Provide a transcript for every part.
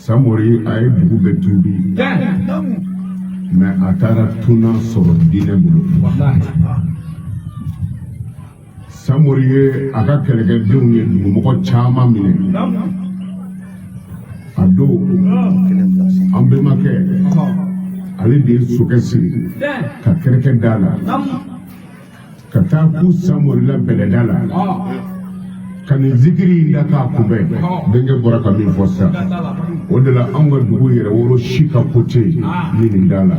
Samori a ye dugu bɛɛ tuubi, mais a taara tuna sɔrɔ diinɛ bolo. Samori ye a ka kɛlɛkɛdenw ye dugumɔgɔ caman minɛ. A don, an bɛnbakɛ, ale de ye sokɛ siri ka kɛrɛkɛ da la ka taa ku Samori la bɛlɛda la ka nin zikiri in da k'a kunbɛn. Denkɛ bɔra ka min fɔ sisan, o de la anw ka dugu yɛrɛ woro si ka ko tɛ yen ni nin da la.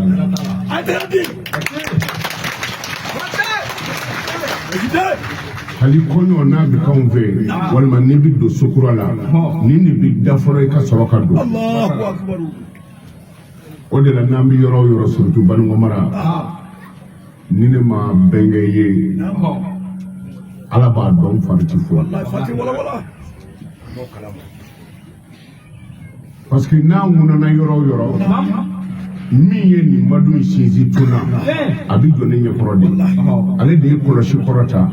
Hali kɔɲɔ n'a bɛ k'anw fɛ yen, walima n'i bɛ don so kura la, nin de bɛ da fɔlɔ i ka sɔrɔ ka don. O de la n'an bɛ yɔrɔ o yɔrɔ, surtout Banikɔ mara, ni ne ma bɛnkɛ ye, Ala b'a dɔn, fari ti fɔ, parce que n'a ŋunana yɔrɔ o yɔrɔ, min ye nin madu in sinsin tun na, a bɛ jɔ ne ɲɛkɔrɔ de. Ale de ye kɔlɔsi kɔrɔta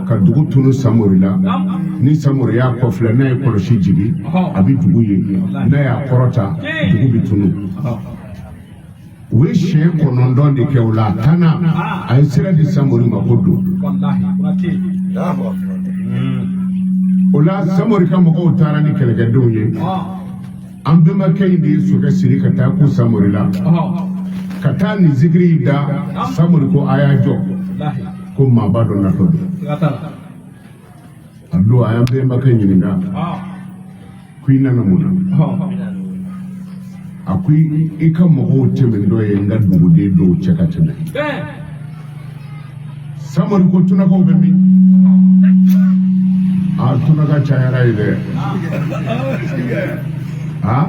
ka dugu tunu Samori la. Ni Samori y'a kɔfilɛ, n'a ye kɔlɔsi jigin, a bɛ dugu ye. N'a y'a kɔrɔta, dugu bɛ tunu. U ye siɲɛ 9 de kɛ o la. A tannan, a ye sira di Samori ma ko don. O la Samori ka mɔgɔw taara ni kɛlɛkɛdenw ye. An bɛnbakɛ in de ye sokɛ siri ka taa ku Samori la ka taa nin zikiri da. Samori ko a y'a jɔ, ko maaba dɔ natɔ don. A don, a y'an bɛnbakɛ ɲininka ko i nana mun na? A ko i ka mɔgɔw tɛmɛntɔ ye n ka duguden dɔw cɛ ka tɛmɛ. Samori ko tunakaw bɛ min? A tunaka cayara ye dɛ. A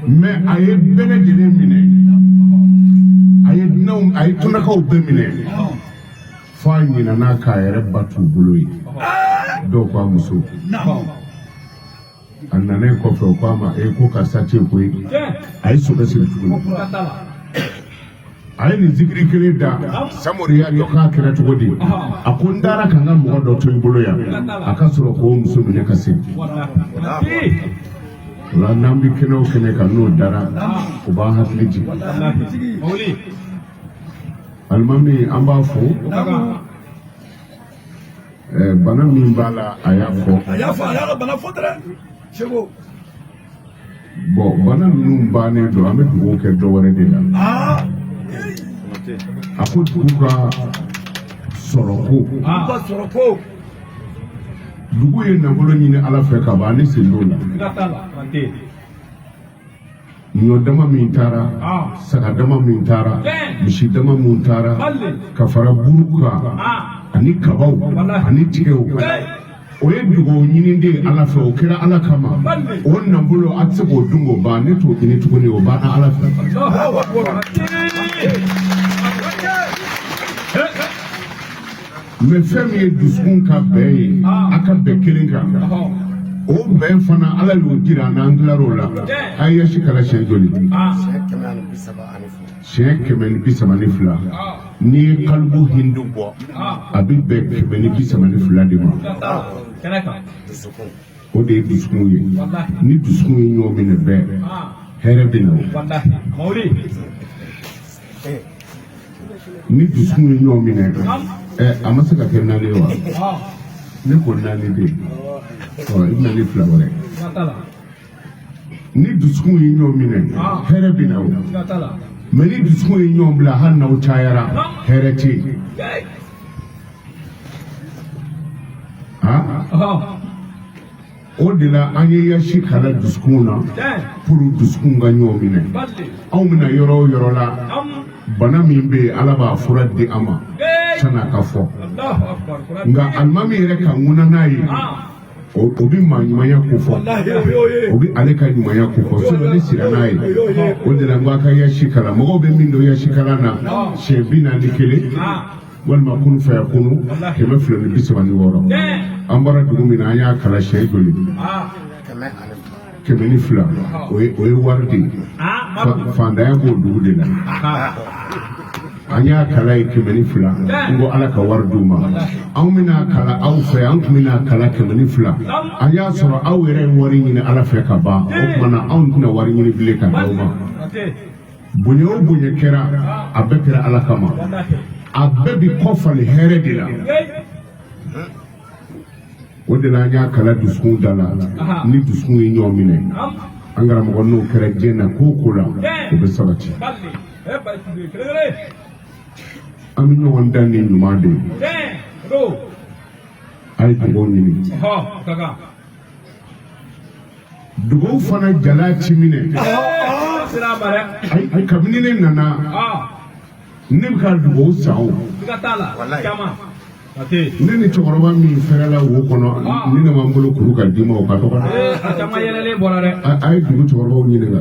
mais a ye bɛɛ lajɛlen minɛ, a ye dunanw, a ye tunakaw bɛɛ minɛ, fo a ɲinana k'a yɛrɛ ba t'u bolo ye. Dɔw ko a muso. A nanen kɔfɛ, o ko a ma e ko karisa tɛ yen koyi. A ye sokɛ siri tuguni, a ye nin zikiri kelen da. Samori y'a jɔ k'a kɛra cogo di? A ko n taara ka n ka mɔgɔ dɔ to i bolo yan, a ka sɔrɔ k'o muso minɛ ka segin. O la n'an bɛ kɛnɛ o kɛnɛ kan, n'o dara, o b'an hakili jigin. Alimami, an b'a fo. Bana min b'a la, a y'a fɔ. A y'a fɔ, a y'a ka bana fɔ dɛrɛ seko. Bon, bana ninnu bannen don, an bɛ dugawu kɛ dɔ wɛrɛ de la. A ko dugu ka sɔrɔ ko. Dugu ka sɔrɔ ko. Dugu ye nafolo ɲini Ala fɛ ka ban, ne sen t'o la. Ɲɔ dama min taara, saga dama min taara, misi dama min taara ka fara buru kan ani kabaw ani tigɛw, o ye dugawu ɲini de ye Ala fɛ. O kɛra Ala kama. O nafolo, a tɛ se k'o dun k'o ban. Ne t'o ɲini tuguni, o banna Ala fɛ. Mais fɛn min ye dusukun ka bɛn ye, a ka bɛn kelen kan, o bɛn fana, Ala y'o jira an na, an tilar'o la. A ye yasi kalan siɲɛ joli? Siɲɛ 132. N'i ye kalibu hindu bɔ, a bɛ bɛn 132 de ma. O de ye dusukun ye. Ni dusukun ye ɲɔgɔn minɛ bɛɛ, hɛrɛ bɛ na. O ni dusukun ye ɲɔgɔn minɛ, ɛ a ma se ka kɛ naani ye wa? Ne ko naani de ɔ, i bɛna ni fila wɛrɛ. Ni dusukun ye ɲɔgɔn minɛ, hɛrɛ bɛ na. O mais ni dusukun ye ɲɔgɔn bila, hali n'aw cayara, hɛrɛ tɛ yen. O de la an ye yasi kalan dusukun na pour dusukun ka ɲɔgɔn minɛ. Anw bɛna yɔrɔ o yɔrɔ la, bana min bɛ yen, Ala b'a fura di an ma san'a ka fɔ. Nka alimami yɛrɛ ka ŋuna n'a ye, o bɛ maa ɲumanya ko fɔ, o bɛ ale ka ɲumanya ko fɔ. Sinon ne sira n'a ye. O de la n ko a ka yasi kalan. Mɔgɔw bɛ min dɔn yasi kalan na, siɲɛ 41 walima kunu faya kunu 236. An bɔra dugu min na, an y'a kalan siɲɛ joli? 102. O ye wari de ye. Fantanya b'o dugu de la. An y'a kala ye 102. N ko Ala ka wari d'u ma. Anw bɛna kala aw fɛ, an tun bɛna kala 102. An y'a sɔrɔ aw yɛrɛ ye wari ɲini Ala fɛ ka ban. O tuma na anw tɛna wari ɲini bilen ka d'aw ma. Bonya o bonya kɛra, a bɛɛ kɛra Ala kama. A bɛɛ bi kɔ falen hɛrɛ de la. O de la an y'a kala dusukun da la. Ni dusukun ye ɲɔgɔn minɛ, an karamɔgɔ, n'o kɛra diɲɛ na, ko o ko la, o bɛ sabati. An bɛ ɲɔgɔn dan ni ɲuman de ye. A ye dugawu ɲini, dugawu fana jala ci minɛ. Ayi, kabini ne nana, ne bɛ ka dugawu san o. Ne ni cɛkɔrɔba min fɛrɛla wo kɔnɔ, ni ne ma n bolo kuru ka d'i ma, o ka dɔgɔ dɛ. A ye dugu cɛkɔrɔbaw ɲininka.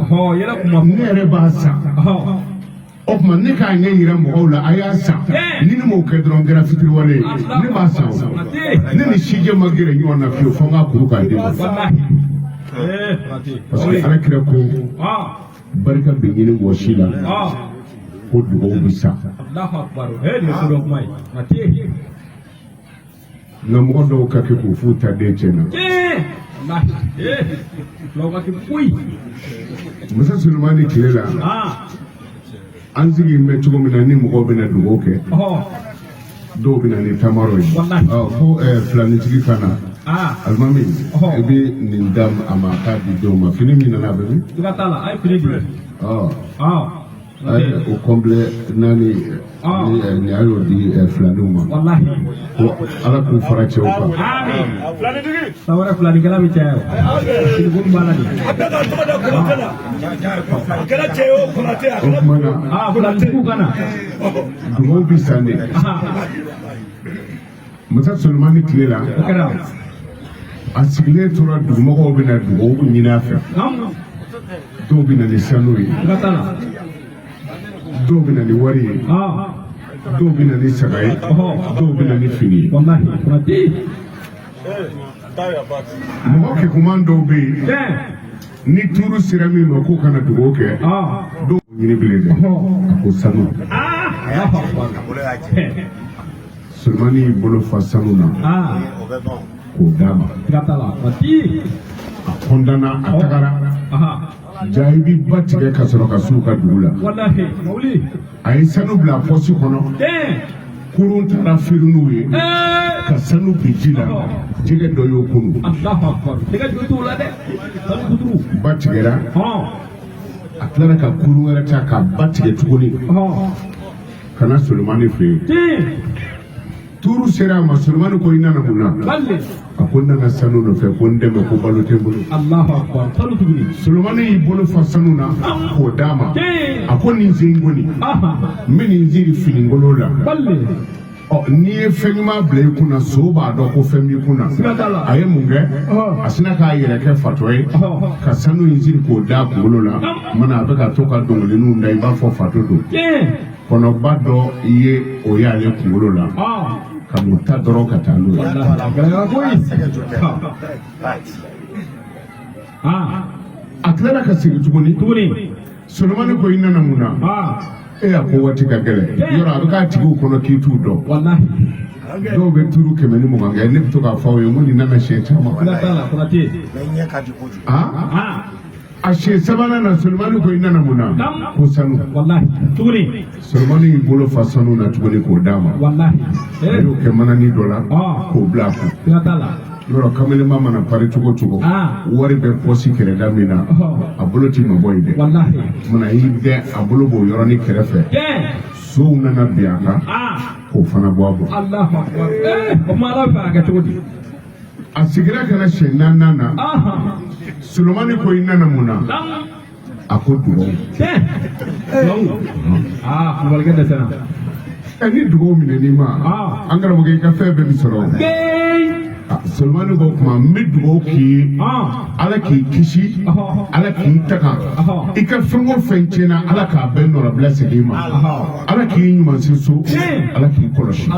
Ne yɛrɛ b'a san. O tuma ne k'a ɲɛ yira mɔgɔw la, a y'a san. Ni ne m'o kɛ dɔrɔn, kɛra fitiriwale ye. Ne b'a san o. Ne ni sijɛ ma gɛrɛ ɲɔgɔn na fiyewu fo n k'a kuru k'a d'i ma, parce que Ala kira ko barika bɛ ɲini wɔsi la, ko dugawu bɛ sa. Nka mɔgɔ dɔw ka kɛ k'u f'u ta den cɛ na. Masa Solomani tile la, an sigi bɛ cogo min na, ni mɔgɔw bɛna dugawu kɛ, dɔw bɛ na ni tamaro ye ko filanitigi ka na, alimami, i bɛ nin da a ma k'a di denw ma. Fini min nana, a bɛ min? A ye o complet naani ni a y'o di filaniw ma, ko Ala k'u fara cɛw kan. San wɛrɛ filanikɛla bɛ caya o. Finiko min b'a la nin. A bɛɛ ka tɔgɔ da Konate la. A kɛra cɛ ye o, Konate a O kɛra. tuma na, Aa, filanitigiw ka na. dugawu bi san de. Masa Solomani tile la, O kɛra. a sigilen tora, dugumɔgɔw bɛna dugawu ɲini a fɛ. Dɔw bɛ na ni sanu ye, Siga t'a la. dɔw bɛ na ni wari ye, dɔw bɛ na ni saga ye, dɔw bɛ na ni fini ye. Walahi Konate. Mɔgɔ kekuman dɔw bɛ yen, ni tuuru sera min ma k'o kana dugawu kɛ, dɔw ɲini bilen dɛ, a ko sanu. Solomani y'i bolo fa sanu na k'o d'a ma. Siga t'a la Konate. A kɔntanna, a tagara ja i bi ba tigɛ ka sɔrɔ ka s'u ka dugu la. Walahi mawuli. A ye sanu bila pɔsi kɔnɔ, kurun taara feere n'u ye ka sanu bin ji la, jɛgɛ dɔ y'o kunu. Allahu akbar. Jɛgɛ joli t'o la dɛ. Sanu kuturu. Ba tigɛra. A tilara ka kurun wɛrɛ ta ka ba tigɛ tuguni ka na Solomani fɛ yen. Tuuru sera a ma, Solomani ko i nana mun na? A ko n nana sanu nɔfɛ, ko n dɛmɛ, ko balo tɛ n bolo. Allahu akbar. Sanu tuguni. Solomani y'i bolo fa sanu na k'o d'a ma. A ko nin sen kɔni, n bɛ nin siri finikolon la. Ɔ, n'i ye fɛn ɲuman bila i kunna, so b'a dɔn ko fɛn b'i kunna. A ye mun kɛ? A sinna k'a yɛrɛ kɛ fatɔ ye ka sanu in siri k'o da kunkolo la. Mana a bɛ ka to ka dɔnkiliniw da, i b'a fɔ fatɔ don. Kɔnɔba dɔ ye o y'ale kunkolo la ka n'o ta dɔrɔn ka taa n'o ye. A tilara ka segin tuguni. Solomani ko i nana mun na? E y'a ko waati ka gɛlɛn yɔrɔ, a bɛ k'a tigiw kɔnɔ k'i t'u dɔn. Dɔw bɛ turu 120 kɛ. Ne bɛ to k'a fɔ aw ye n ko nin nana siɲɛ caman. A siɲɛ sabanan na, Solomani ko i nana mun na? Ko sanu. Solomani y'i bolo fa sanu na tuguni k'o d'a ma. A y'o kɛ manani dɔ la k'o bila a kun. Yɔrɔ kamalenba mana pari cogo o cogo, wari bɛ pɔsi kɛrɛda min na, a bolo ti mabɔ yen dɛ. Mana y'i dɛn, a bolo b'o yɔrɔnin kɛrɛfɛ. Sow nana bin a kan k'o fana bɔ a bolo. A sigira ka na siɲɛ naaninan na, Solomani ko i nana mun na? A ko dugawu. Ɛ, ni dugawu minɛn'i ma, an karamɔgɔ, i ka fɛn bɛɛ bɛ sɔrɔ. Solomani ko kuma, n bɛ dugawu k'i ye, Ala k'i kisi, Ala k'i tanga, i ka fɛn o fɛn tiɲɛna, Ala k'a bɛɛ nɔrɔbila segin i ma, Ala k'i ɲuman se so, Ala k'i kɔlɔsi.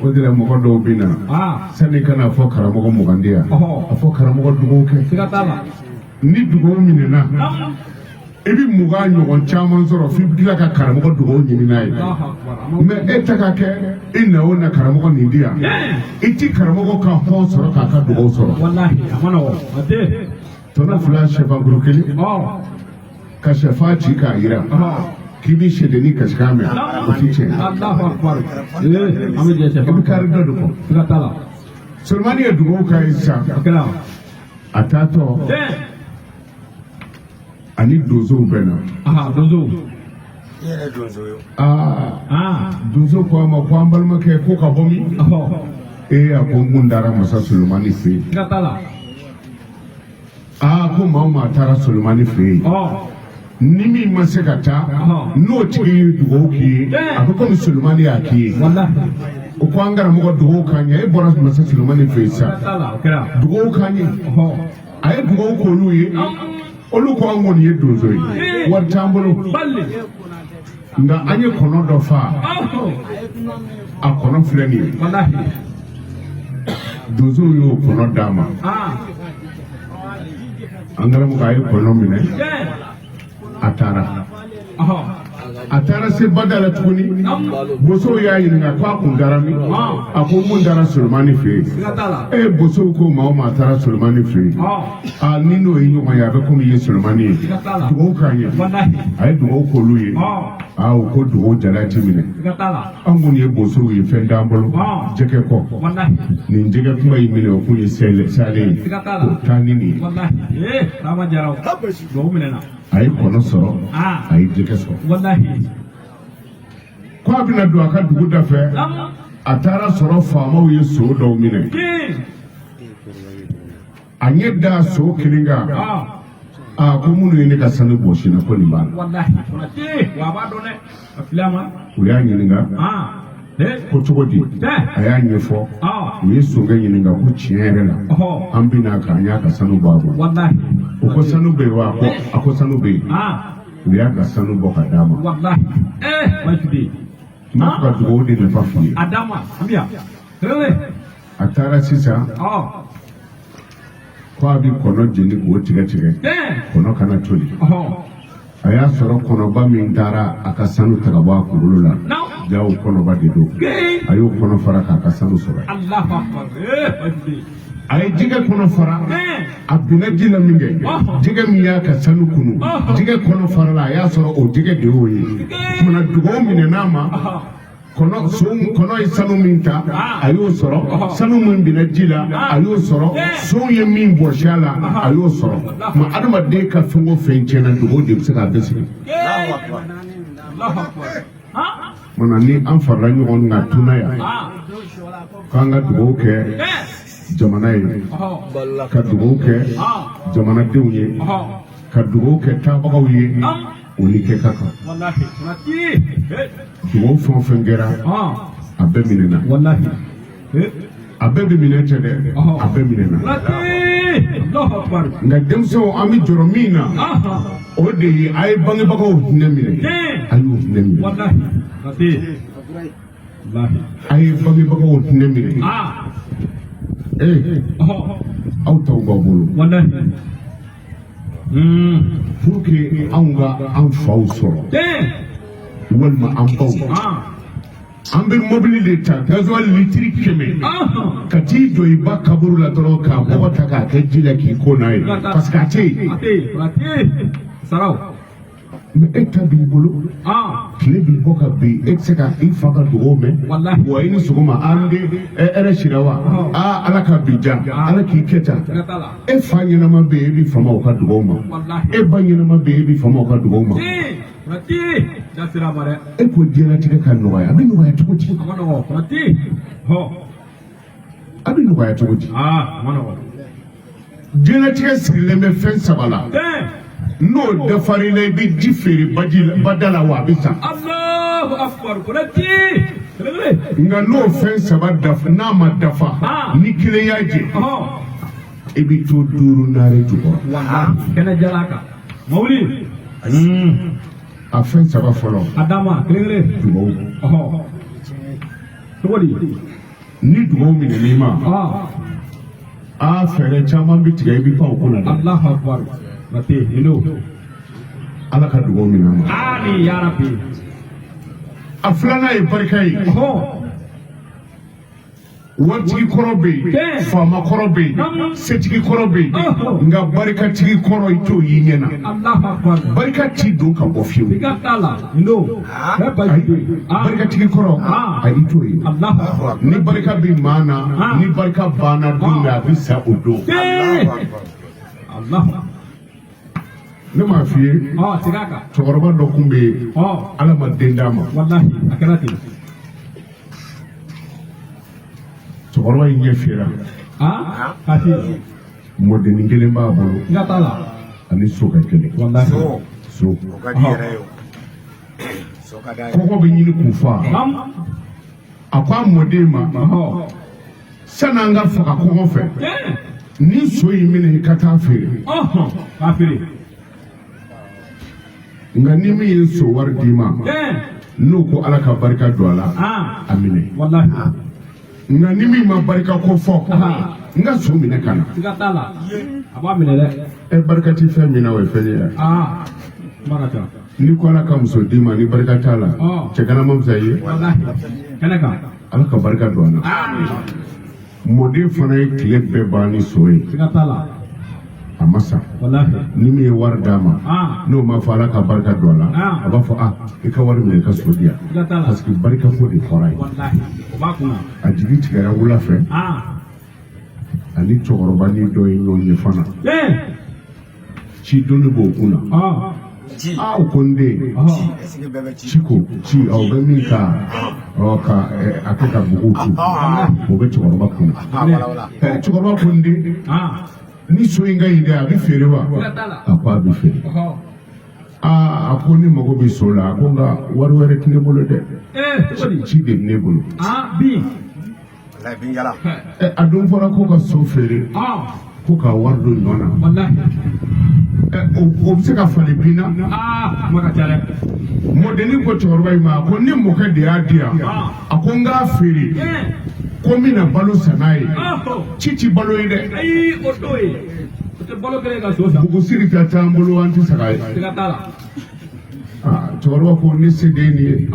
O de la mɔgɔ dɔw bɛ na, sani ka n'a fɔ karamɔgɔ 20 di yan, a fɔ karamɔgɔ dugawu kɛ. Ni dugawu minɛna, I bɛ 20 ɲɔgɔn caman sɔrɔ f'i bɛ tila ka karamɔgɔ dugawu ɲini n'a ye. Allahu akbar. A ma Mais e ta ka kɛ i na o na karamɔgɔ nin di yan, i ti karamɔgɔ ka hɔn sɔrɔ k'a ka dugawu sɔrɔ. Wallahi, a ma nɔgɔn. A tɛ. Tɔnɔ fila, sɛfankuru kelen, ka sɛfan ci k'a yira k'i bɛ sɛdennin kasikan mɛn, o ti tiɲɛ. Allahu akbar. Ee, an bɛ jɛ I sɛfan. bɛ kari dɔ de kɔ. Siga t'a la. Solomani ye dugawu k'a ye sisan. O kɛra. A taatɔ, ani donsow bɛnna. Aha, donsow. Aa, Ah. donso ko a ma ko an balimakɛ, ko ka bɔ min? Ee, a ko n kun taara masa Solomani fɛ yen. Siga t'a la. Aa, ko maa o maa taara Solomani fɛ yen, ni min ma se ka taa, n'o tigi ye dugawu k'i ye, a bɛ komi Solomani y'a k'i ye. Wallahi. O ko an karamɔgɔ, dugawu k'an ɲɛ, e bɔra masa Solomani fɛ yen Siga sisan, t'a la, o kɛra. Dugawu k'an ye. A ye dugawu k'olu ye. Olu ko an kɔni ye donso ye, wari t'an bolo, Balli. nka an ye kɔnɔ dɔ fa. A kɔnɔ filɛ nin ye. Wallahi. Donsow y'o kɔnɔ d'a ma. An karamɔgɔ, a ye kɔnɔ minɛ, a taara. A taara se bada la tuguni, bosow y'a ɲininka ko a kun taara min? A ko mun taara Solomani fɛ yen. Siga t'a la. E, bosow ko maa o maa taara Solomani fɛ yen, aa, ni n'o ye ɲɔgɔn ye, a bɛ komi i ye Solomani ye. Siga t'a la. Dugawu k'an ye. Wallahi. A ye dugawu k'olu ye. Aa, u ko dugawu jala ti minɛ. Siga t'a la. An kɔni ye bosow ye, fɛn t'an bolo jɛgɛ kɔ. Wallahi. Nin jɛgɛ kuma in minɛ, o kun ye salen ye. Siga t'a la. O taa ni nin ye. Wallahi. Ee, taama jaraw. Dugawu minɛna. A ye kɔnɔ sɔrɔ, a ye jɛgɛ sɔrɔ. Wallahi. Ko a bɛna don a ka dugu da fɛ, a taara sɔrɔ faamaw ye so dɔw minɛ. A ɲɛ da so kelen kan, a ko minnu ye ne ka sanu bɔsi n na, ko nin b'a la. Wallahi. Konate. Wa a b'a dɔn dɛ. A filɛ a ma. U y'a ɲininka ko cogo di? A y'a ɲɛfɔ. U ye sokɛ ɲininka ko tiɲɛ yɛrɛ la, an bɛna kan, an y'a ka sanu bɔ a bolo. Wallahi. O ko sanu bɛ yen wa? A ko sanu bɛ yen. U y'a ka sanu bɔ ka d'a ma. Wallahi. Eh, Bajude. N b'a fɛ ka dugawu de nafa f'i ye. A d'a ma. An bɛ yan. Kele. A taara sisan ko a bɛ kɔnɔ jeni k'o tigɛ tigɛ, kɔnɔ kana toli. A y'a sɔrɔ kɔnɔba min taara a ka sanu ta ka bɔ a kunkolo la, ja o kɔnɔba de don. A y'o kɔnɔ fara k'a ka sanu sɔrɔ. Allahu akbar. Eh, Bajude. A ye jɛgɛ kɔnɔ fara, a binna ji la min kɛ, jɛgɛ min y'a ka sanu kunu, jɛgɛ kɔnɔ farala, a y'a sɔrɔ o jɛgɛ de y'o ye. Kumana dugawu minɛ n'a ma, kɔnɔ so kɔnɔ ye sanu min ta, a y'o sɔrɔ. Sanu min binna ji la, a y'o sɔrɔ. So ye min bɔsi a la, a y'o sɔrɔ. Ma adamaden ka fɛn o fɛn tiɲɛna, dugawu de bɛ se k'a bɛɛ sigi. Allahu akbar. Ha? Mana ni an farala ɲɔgɔn kan tuna yan k'an ka dugawu kɛ jamana ye, ka dugawu kɛ jamanadenw ye, ka dugawu kɛ taabagaw ye, o ni kɛ ka kan. Wallahi. Konate. Eh. Dugawu fɛn o fɛn kɛra, a bɛɛ minɛna. Wallahi. Eh. A bɛɛ bɛ minɛ cɛ dɛ, a bɛɛ minɛna. Konate. Allahu akbar. Nka denmisɛnw, an bɛ jɔrɔ min na, o de ye a ye bangebagaw hinɛ minɛ, a y'u hinɛ minɛ. Wallahi. Konate. Wallahi. A ye bangebagaw hinɛ minɛ. Ee, aw taw b'aw bolo. Wallahi. Pour que anw ka an faw sɔrɔ walima an baw, an bɛ mobili de ta, gasoil litiri 100, ka t'i jɔ i ba kaburu la dɔrɔn k'a bɔgɔ ta k'a kɛ ji la k'i ko n'a ye, parce que a tɛ yen. A tɛ yen. Konate. Saraw. Mais e ta b'i bolo, tile b'i bɔ ka bin, e tɛ se ka i fa ka dugawu mɛn. Wallahi. Wa i ni sɔgɔma, an den, hɛrɛ sira wa? Aa, Ala ka bi diya, Ala k'i kɛ tan. Siga t'a la. E fa ɲɛnama bɛ yen, e bɛ fama o ka dugawu ma. Wallahi. E ba ɲɛnama bɛ yen, e bɛ fama o ka dugawu ma. Konate. Da sira ma dɛ. E ko diɲɛlatigɛ ka nɔgɔya, a bɛ nɔgɔya cogo di? A ma nɔgɔn. Konate. Hɔ. A bɛ nɔgɔya cogo di? A ma nɔgɔn. Diɲɛlatigɛ sirilen bɛ fɛn saba la. N'o dafar'i la, i bɛ ji feere baji la, bada la, wa a bɛ san. Allahu akbar. Konate. Kele kele. Nka n'o fɛn saba dafa, n'a ma dafa, ni kelen y'a jɛ, i bɛ to duuru naare jukɔrɔ. Wallahi. Kɛnɛ jala kan. Mawuli. A fɛn saba fɔlɔ, A d'a ma. Kelen kelen. dugawu. Cogo di? Ni dugawu minɛn'i ma, aa, fɛɛrɛ caman bɛ tigɛ, i bɛ pan o kunna dɛ. Allahu akbar. Konate. Ino. Ala ka dugawu minɛ an ma. Amin ya Rabbi. A filanan ye barika ye. Waritigi kɔrɔ bɛ yen, faama kɔrɔ bɛ yen, setigi kɔrɔ bɛ yen, nka barikatigi kɔrɔ i t'o y'i ɲɛ na. Barika t'i don ka bɔ fiyewu. Barikatigi kɔrɔ, a i t'o ye. Ni barika bɛ maa na, ni barika banna don min, a bɛ sa o don. Ne m'a f'i ye, cɛkɔrɔba dɔ tun bɛ yen, Ala ma den d'a ma. Cɛkɔrɔba in ɲɛ fiyɛra. Mɔdennin kelen b'a bolo ani sokɛ kelen. So kɔngɔ bɛ ɲini k'u faa. A ko a mɔden ma, sani an ka faga kɔngɔ fɛ, ni so in minɛ i ka taa feere. Nka ni min ye so wari d'i ma, n'o ko Ala ka barika don a la, a minɛ. Nka ni min ma barika ko fɔ, n ka so minɛ ka na. A b'a minɛ dɛ. Ɛ, barika ti fɛn min na, o ye fɛn ye. N'i ko Ala ka muso d'i ma, ni barika t'a la, cɛ kana ma fisa i ye. Ala ka barika don a la. Mɔden fana ye tile bɛɛ ban ni so ye, a ma sa. Ni min ye wari d'a ma, n'o ma fɔ Ala ka barika don a la, a b'a fɔ a i ka wari minɛ, i ka so di yan, parce que barika ko de fɔra ye. A jigi tigɛra wula fɛ, ani cɛkɔrɔba ni dɔ ye ɲɔgɔn ye fana. Ci doni b'o kun na. Aa, ko n den, ci ko ci aw bɛ min ka ɔ ka a kɛ ka bugu tu, o bɛ cɛkɔrɔba kun na. Cɛkɔrɔba ko n den, ni so in ka ɲi dɛ, a bɛ feere wa? A ko a bɛ feere. Aa, a ko ne mago bɛ so la. A ko nka wari wɛrɛ tɛ ne bolo dɛ, ci de bɛ ne bolo. A dun fɔra ko ka so feere ko ka wari don ɲɔ na, o bɛ se ka falen bin na. Mɔdennin ko cɛkɔrɔba in ma ko ne mɔkɛ de y'a di yan, a ko n k'a feere ko n bɛna balo san n'a ye. Ci ti balo ye dɛ. Bugusiri ka t'an bolo, an tɛ saga ye. Cɛkɔrɔba ko ne se de ye nin ye.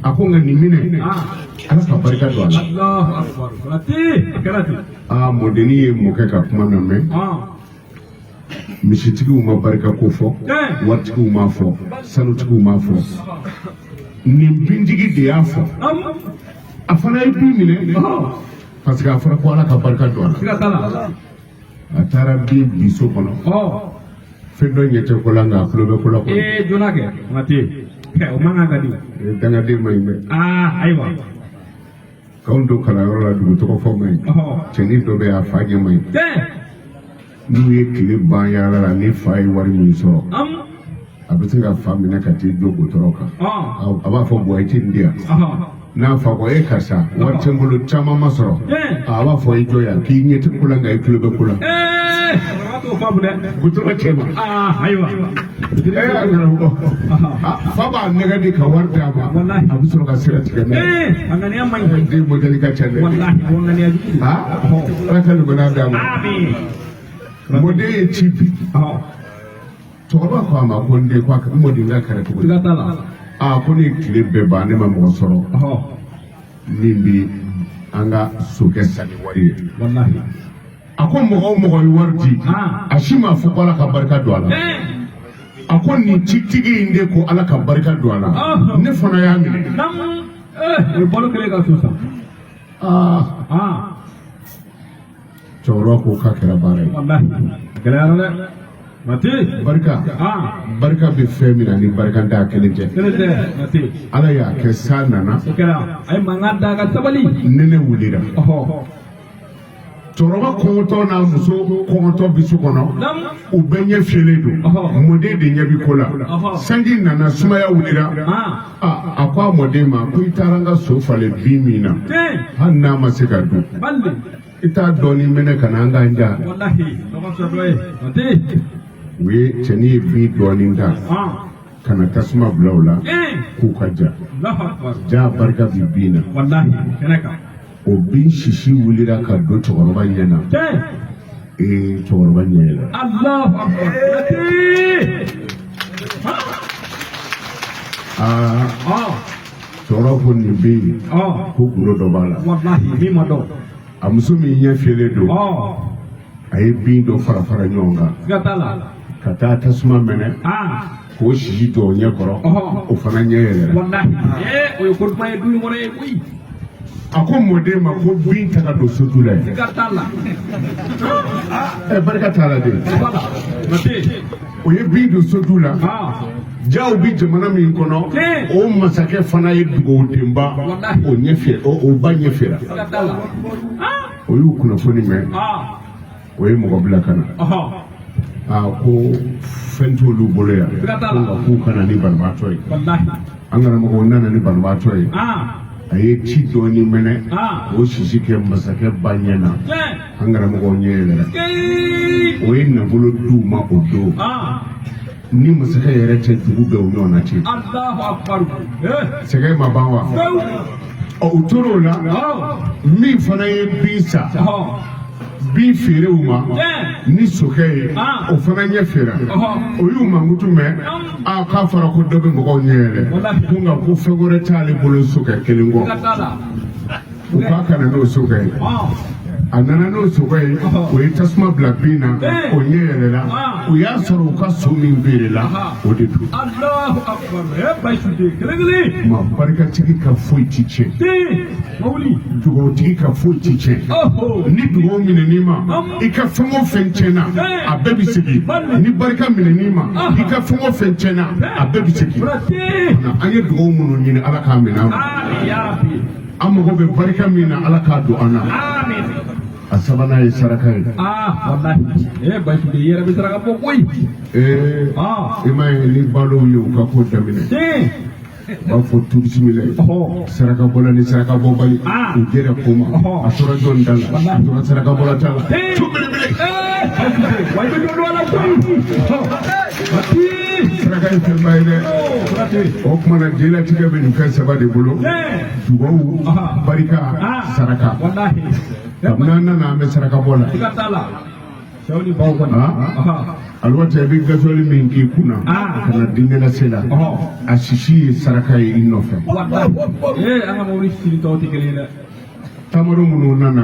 A ko nka nin minɛ, Ala ka barika don a la. Aa, mɔdennin ye mɔkɛ ka kuma lamɛn. Misitigiw ma barika ko fɔ, waritigiw ma fɔ, sanutigiw ma fɔ, nin bintigi de y'a fɔ. A fana ye bin minɛ parce que a fɔra ko Ala ka barika don a la. A taara bin bin so kɔnɔ. Fɛn dɔ ɲɛ tɛ ko la, nka a tulo bɛ ko la kɔnɔ. Ee, joona kɛ Konate, o man kan ka di. Dangaden man ɲi dɛ. Aa, ayiwa. K'anw to kalanyɔrɔ la, dugu tɔgɔ fɔ man ɲi. Cɛnin dɔ bɛ yen, a fa ɲɛ man ɲi. N'u ye tile ban yaala la, ni fa ye wari min sɔrɔ, a bɛ se ka fa minɛ ka t'i jɔ gotɔrɔ kan. A b'a fɔ buwa, i tɛ nin di yan. N'a fa ko e karisa, wari tɛ n bolo, caman ma sɔrɔ, a b'a fɔ i jɔ yan, k'i ɲɛ tɛ ko la nka i tulo bɛ ko la. Gotɔrɔ cɛ ma. Ayiwa. Karamɔgɔ, fa b'a nɛgɛ de ka wari d'a ma, a bɛ sɔrɔ ka sira tigɛ n'a ye. A ŋaniya man ɲi. Den mɔdɛli ka ca dɛ. Walahi, o ŋaniya jugu. Ala ka limaniya d'a ma. Mɔden ye ci bi. Cɛkɔrɔba ko a ma ko n den, ko a mɔden ka kɛra cogo di? Aa, ko ne ye tile bɛɛ ban, ne ma mɔgɔ sɔrɔ min bɛ an ka sokɛ san ni wari ye. A ko mɔgɔ o mɔgɔ ye wari di, a si m'a fɔ ko Ala ka barika don a la. A ko nin citigi in de ko Ala ka barika don a la, ne fana y'a minɛ. O ye balo kelen ka so san. Aa, cɛkɔrɔba ko k'a kɛra baara ye. Gɛlɛyara dɛ. Barika, barika bɛ fɛn min na ni barika t'a kelen tɛ. Ala y'a kɛ san nana. A ye mankan da ka sabali. Nɛnɛ wulira. Cɛkɔrɔba kɔngɔtɔ n'a muso kɔngɔtɔ bɛ so kɔnɔ, u bɛɛ ɲɛ fiyɛlen don. Mɔden de ɲɛ bɛ ko la. Sanji nana, sumaya wulira. A ko a mɔden ma ko i taara n ka so falen bin min na, hali n'a ma se ka dun, i t'a dɔɔnin minɛ ka na an k'an ja. U ye cɛnin ye bin dɔɔnin ta ka na tasuma bila o la k'u ka ja. Ja barika bɛ bin na. O bin sisi wulira ka don cɛkɔrɔba ɲɛ na. Ee, cɛkɔrɔba ɲɛ yɛlɛ. Aa, cɛkɔrɔba ko nin bɛ yen, ko gundo dɔ b'a la. Walahi, min ma dɔn. A muso min ɲɛ fiyɛlen don, a ye bin dɔ fara fara ɲɔgɔn kan Siga t'a la. ka taa tasuma mɛnɛ k'o sisi jɔ o ɲɛ kɔrɔ, o fana ɲɛ yɛlɛra. Walahi, o ye ko duman ye du in kɔnɔ ye koyi. A ko mɔden ma ko bin ta ka don sotu la yen. Siga t'a la. Ɛ, barika t'a la de. O b'a la. Mate. O ye bin don sotu la. Jaw bi jamana min kɔnɔ, o masakɛ fana ye dugawudenba, o ɲɛ fiyɛ, o ba ɲɛ fiyɛra. Siga t'a la. O y'u kunnafoni mɛn, o ye mɔgɔ bila ka na. Aa, ko fɛn t'olu bolo yan, Siga t'a ko la. nka k'u ka na ni banabaatɔ ye. Walahi. An karamɔgɔ nana ni banabaatɔ ye. A ye ci dɔɔni mɛnɛ k'o sisi kɛ masakɛ ba ɲɛ na. An karamɔgɔ ɲɛ yɛlɛra. O ye nafolo d'u ma o don. Ni masakɛ yɛrɛ tɛ, dugu bɛɛ o ɲɔgɔn na ten. Allahu akbar. Sɛgɛn ma ban wa? Pewu. Ɔ, u tor'o la, min fana ye bin sa, bin feere u ma ni sokɛ ye, o fana ɲɛ feera. O y'u mankutu mɛn, a k'a fɔra ko dɔ bɛ mɔgɔw ɲɛ yɛlɛ, ko nka ko fɛn wɛrɛ t'ale bolo sokɛ kelen kɔ. Siga t'a la. U k'a ka na n'o sokɛ ye. A nana n'o sokɛ ye, o ye tasuma bila bin na, o ɲɛ yɛlɛla. O y'a sɔrɔ u ka so min feerela, o de don. Allahu akbar. Bayisu den kelen kelen. Ma barikatigi ka foyi ti tiɲɛ. Den. Mawuli. Dugawutigi ka foyi ti tiɲɛ. Ni dugawu minɛn'i ma, i ka fɛn o fɛn tiɲɛna, a bɛɛ bɛ segin. Ni barika minɛn'i ma, i ka fɛn o fɛn tiɲɛna, a bɛɛ bɛ segin. Konate. An ye dugawu minnu ɲini, Ala k'a minɛ an ma. Amin ya Rabbi. An mago bɛ barika min na, Ala k'a don an na. Amin. A sabanan ye saraka ye. Wallahi. Bayisu den, i yɛrɛ bɛ saraka bɔ koyi. Ee, i m'a ye, ni balow ye u ka ko daminɛ, Den. u b'a fɔ tu bisimila ye. Saraka bɔla ni saraka bɔbali, u jɛra ko ma, a tora jɔn da la, a tora saraka bɔla ta la. Den. Tu belebele. Bayisu den, wa i bɛ dɔ dɔn a la koyi. Mati. Saraka ye fɛnba ye dɛ. Konate. O tuma na, diɲɛlatigɛ bɛ nin fɛn saba de bolo: dugawu, barika, saraka. Wallahi. Kabini an nana, an bɛ saraka bɔ la. Siga t'a la. Cɛw ni baw kɔni. Aliwata, i bɛ gasoil min k'i kun na ka na diinɛ lase la, a sisi ye saraka ye i nɔfɛ. Wallahi. An ka mobili siri tɔw tɛ kelen ye dɛ. Tamaro minnu nana,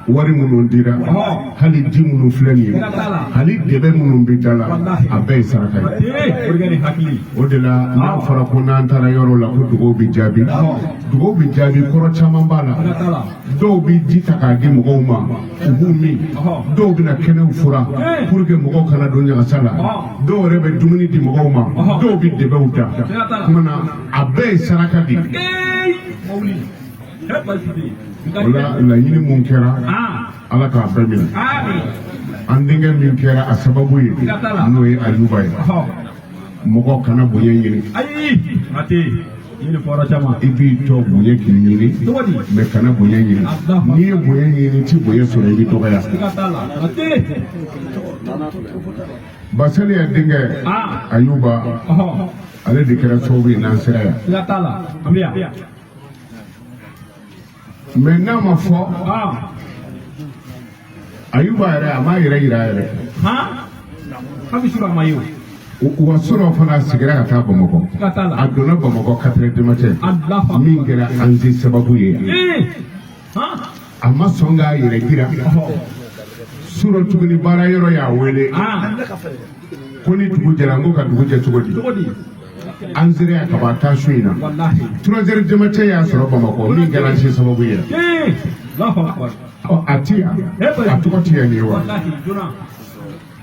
wari minnu dira, hali ji minnu filɛ nin ye, hali dɛbɛ minnu bɛ da la, a bɛɛ ye saraka ye. O de kɛ nin hakili. O de la, n'a fɔra ko n'an taara yɔrɔ la ko dugawu bɛ jaabi, dugawu bɛ jaabi, kɔrɔ caman b'a la. Siga t'a la. Dɔw bɛ ji ta k'a di mɔgɔw ma, u b'u min. Dɔw bɛna kɛnɛw fura pour que mɔgɔw kana don ɲagasa la. Dɔw yɛrɛ bɛ dumuni di mɔgɔw ma, dɔw bɛ dɛbɛw da. Kuma na, a bɛɛ ye saraka de ye. Mawuli. Bayisu den. O la, laɲini mun kɛra, Ala k'a bɛɛ minɛ. Amin. An denkɛ min kɛra a sababu ye, n'o ye Ayuba ye, mɔgɔ kana bonya ɲini. Ayi. Mate. Ni nin fɔra caman. I b'i tɔ bonya k'i ɲini, Cogo di? mais kana bonya ɲini. N'i ye bonya ɲini, i ti bonya sɔrɔ, i bɛ dɔgɔya. Siga t'a la. Mate. Basali ya denkɛ Ayuba, ale de kɛra sababu ye n'an sera yan. Siga t'a la. An bɛ yan. Mais n'a ma fɔ, Ayuba yɛrɛ, a m'a yɛrɛ yira a yɛrɛ. Han? Kabi sura ma ye o. Wa sɔrɔ fana, a seginna ka taa Bamakɔ. Siga t'a la. A donna Bamakɔ 4 heures du matin. Allahu akbar. Min kɛra ANSI sababu ye. Han? A ma sɔn k'a yɛrɛ jira. Surɔ tuguni, baara yɔrɔ y'a wele. Ko ni dugu jɛra, n ko ka dugu jɛ cogo di? Cogo di? An sera yan ka ban taa su in na. Wallahi. 3 heures du matin y'a sɔrɔ Bamakɔ, min kɛra ANSI sababu ye. Allahu akbar. Ɔ, a ti yan. A tɔgɔ ti yan nin ye wa? Wallahi, joona.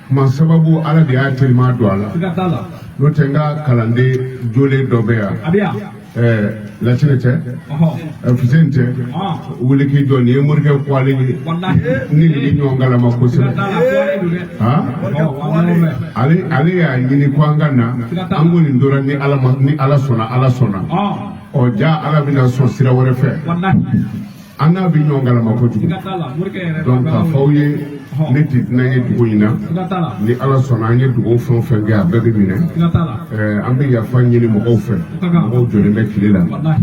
Kuma sababu, Ala de y'a teliman don a la. Siga t'a la. N'o tɛ, n ka kalanden jolen dɔ bɛ yan. A bɛ yan. Ɛɛ, Latinɛ tɛ. Fuseni tɛ. Wele k'i jɔ, nin ye morikɛ kuwalen ye. Wallahi. Ni nin bɛ ɲɔgɔn kalama Siga kosɛbɛ. t'a la. Kuwalen don dɛ. Han? Ɔ, an y'o mɛn. Ale y'a ɲini ko an ka na. An ko nin tora ni Ala ma, ni Ala sɔnna, Ala sɔnna. Ɔ, ja Ala bɛna sɔn sira wɛrɛ fɛ. Wallahi. An n'a bɛ ɲɔgɔn kalama kojugu. Siga t'a la. Morikɛ yɛrɛ. Donc k'a fɔ aw ye, ne tɛ dunan ye dugu in na. Siga t'a la. Ni Ala sɔnna, an ye dugawu fɛn o fɛn kɛ, a bɛɛ bɛ minɛ. Siga t'a la. An bɛ yafa ɲini mɔgɔw fɛ. Mɔgɔw jɔlen bɛ tile la. Wallahi.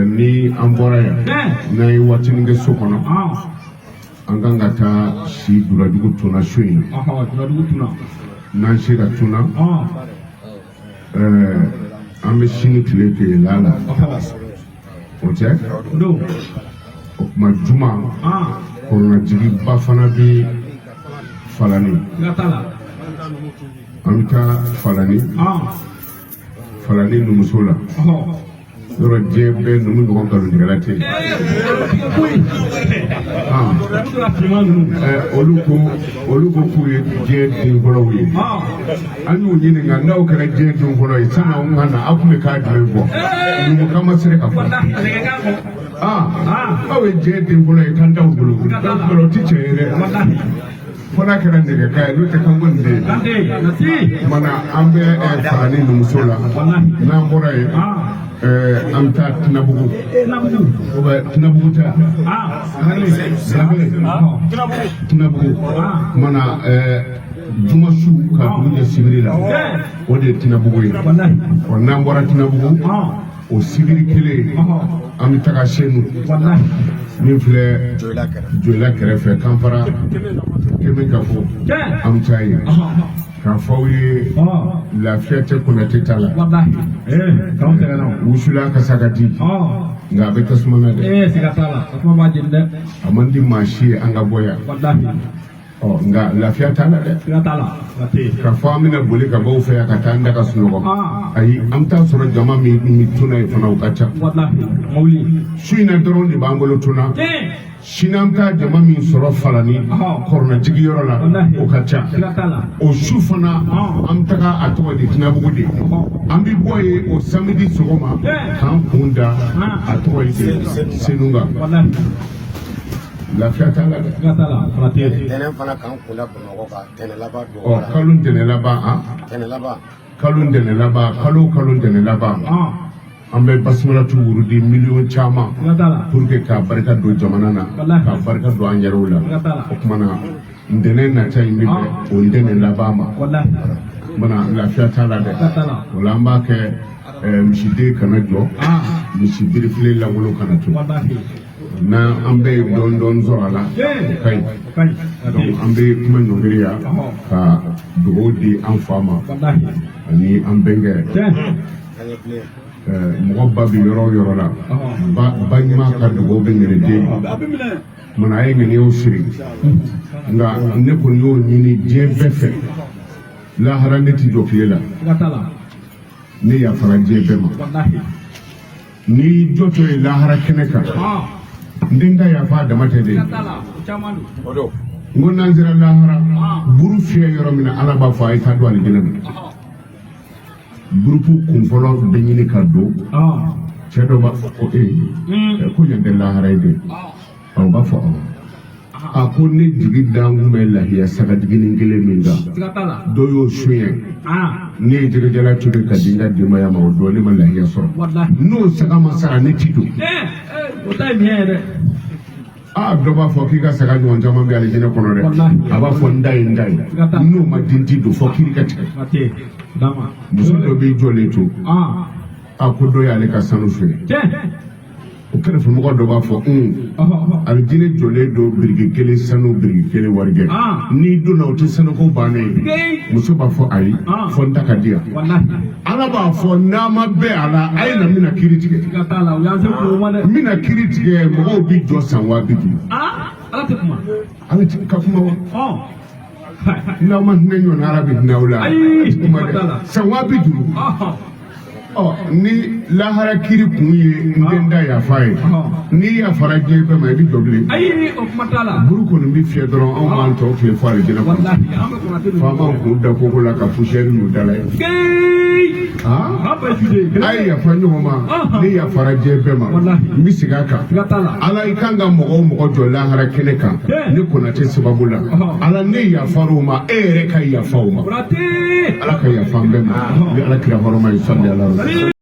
Ni an bɔra yan, n'an ye waatinin kɛ so kɔnɔ, an kan ka taa si Duladugu tuna su in na. Juladugu tuna. N'an sera tuna, An bɛ sini tile kɛ la la, o tɛ? Don. O tuma juma, kɔnɔnajigiba fana bɛ Falani. Siga t'a la. An bɛ taa Falani, Falani numuso la. Yɔrɔ diɲɛ bɛɛ numu ɲɔgɔn nkalontigɛla tɛ yen. Koyi. Olu tora finman ninnu. Olu ko k'u ye diɲɛ den fɔlɔw ye. An y'u ɲininka n'aw kɛra diɲɛ den fɔlɔ ye, sanni anw ka na, aw tun bɛ k'a jumɛn fɔ? Numukan ma se ka fɔ. Walahi, nɛgɛkan kɔ. Aw ye diɲɛ den fɔlɔ ye, kan t'aw bolo. O tɛ tiɲɛ ye dɛ. Walahi. Fo n'a kɛra nɛgɛkan ye, n'o tɛ kanko nin tɛ yen. Kante nasi. Kumana an bɛ Falani numuso la. Walahi. N'an bɔra yen, an bɛ taa Tinabugu. Tinabugu. O bɛ Tinabugu tɛ? Danbele. Tinabugu. Kumana juma su ka dugu jɛ sibiri la, o de ye Tinabugu ye. Walahi. Ɔ, n'an bɔra Tinabugu, o sibiri kelen, an bɛ taga Senu. Walahi. Min filɛ Joyila kɛrɛfɛ, Kanfara Kɛmɛ ka fɔ, an bɛ taa yen k'a fɔ aw ye. Lafiya tɛ Konate ta la. Walahi. K'anw sɛgɛnna o. Wusula kasa ka di, nka a bɛ tasuma na dɛ. Siga t'a la. Tasuma b'a jeni dɛ. A man di maa si ye an ka bɔ yan. Walahi. Ɔ, nka lafiya t'a la dɛ. Siga t'a la. Siga tɛ yen. K'a fɔ an bɛna boli ka bɔ aw fɛ yan ka taa an da ka sunɔgɔ, ayi, an bɛ taa sɔrɔ jama min min tuna yen fana, o ka ca. Walahi. Mobili. Su in na dɔrɔn de b'an bolo tuna. Sini an bɛ taa jama min sɔrɔ Falani kɔrɔnatigi yɔrɔ la, Walahi. o ka ca. Siga t'a la. O su fana, an bɛ taga, a tɔgɔ di, Tinabugu de. An bɛ bɔ yen o samedi sɔgɔma k'an kun da, a tɔgɔ ye di, Senu kan. Walahi. Lafiya t'a la dɛ. Siga t'a la. Fana tɛ yen. Tɛnɛn fana k'an kunda Bamakɔ kan, tɛnɛn laban don. Ɔ, kalo ntɛnɛn laban an Tɛnɛn laban. Kalo ntɛnɛn laban, kalo o kalo ntɛnɛn laban, an bɛ basimalatu wurudi miliyɔn caman Siga t'a la. pour que k'a barika don jamana na, Walahi. k'a barika don an yɛrɛw la. Siga t'a la. O tuma na, ntɛnɛn nata in bɛ bɛn o ntɛnɛn laban ma. Walahi. Mana lafiya t'a la dɛ. Siga t'a la. O la an b'a kɛ misiden kana jɔ, misi birifile lankolon kana to. Walahi. N'an an bɛɛ ye dɔɔni dɔɔni sɔrɔ a la, o ka ɲi. O ka ɲi. Donc an bɛ kuma ɲɔngiri yan ka dugawu di an fa ma Walahi. ani an bɛnkɛ. Tiɲɛ. Mɔgɔ ba bi yɔrɔ o yɔrɔ la, ba ba ɲuman ka dugawu bɛ ɲinɛ den ma. Mana a ye ŋaniyaw siri, nka ne kɔni y'o ɲini diɲɛ bɛɛ fɛ, lahara ne ti jɔ tile la. Siga t'a la. Ne yafara diɲɛ bɛɛ ma. Walahi. N'i jɔtɔ ye lahara kɛnɛ kan, n den ka yafa a dama tɛ dɛ. Siga t'a la. O caman don. O don. N ko n'an sera lahara, buru fiyɛ yɔrɔ min na, Ala b'a fɔ a ye taa don alijinɛ na. Gurupu kunfɔlɔ bɛ ɲini ka don. Cɛ dɔ b'a fɔ ko ee, ko yan tɛ lahara ye dɛ. O b'a fɔ awɔ. A ko ne jigi dan kun bɛ lahiya saga jiginin kelen min kan, Siga t'a la. dɔ y'o suɲɛ. Ne ye jɛgɛjala tobi ka di n ka denbaya ma, o don ne ma lahiya sɔrɔ. Walahi. N'o saga ma sara, ne ti don. O ta ye miɲɛ ye dɛ. Aa, dɔ b'a fɔ k'i ka saga ɲɔgɔn caman bɛ alijinɛ kɔnɔ dɛ. Walahi. A b'a fɔ n da ye n da ye, Siga t'a la. n'o ma di, n ti don fɔ kiiri ka tigɛ. Siga tɛ yen. D'a ma. Muso dɔ b'i jɔlen to. A ko dɔ y'ale ka sanu feere. O kɛrɛfɛmɔgɔ dɔ b'a fɔ un, alijinɛ jɔlen don biriki kelen sanu, biriki kelen warijɛ. N'i donna, o tɛ sanuko bannen ye. Muso b'a fɔ ayi, fɔ n ta ka di yan. Walahi. Ala b'a fɔ n'a ma bɛn a la, a ye na, n bɛna kiiri tigɛ. Siga t'a la. U y'an se k'o ma dɛ. N bɛna kiiri tigɛ, mɔgɔw bi jɔ san 50 000. Ala tɛ kuma. Ala ti ka kuma wa? N'aw ma hinɛ ɲɔgɔn na, Ala bɛ hinɛ aw la. Ayi, kuma kuma t'a la. dɛ, san 50 000. Ɔ, ni lahara kiiri kun ye n den da yafa ye, n'i yafara diɲɛ bɛɛ ma, i bɛ jɔ bilen? Ayi, o kuma t'a la. Buru kɔni bɛ fiyɛ dɔrɔn, anw b'an tɔ tile fɔ alijinɛ kɔnɔ. Walahi, an bɛ Konate ninnu. Faamaw k'u da koko la ka poussière y'u da la ye. Keyi. Ah? An bɛ jude. A ye yafa ɲɔgɔn ma, ne yafara diɲɛ bɛɛ ma. Walahi. N bɛ segin a kan. Siga t'a la. Ala, i kan ka mɔgɔ o mɔgɔ jɔ lahara kɛnɛ kan ne Konate sababu la, Ala, ne yafar'o ma, e yɛrɛ ka yafa o ma. Konate. Ala ka yafa an bɛɛ ma ni Ala kira hɔrɔma ye, sali ala.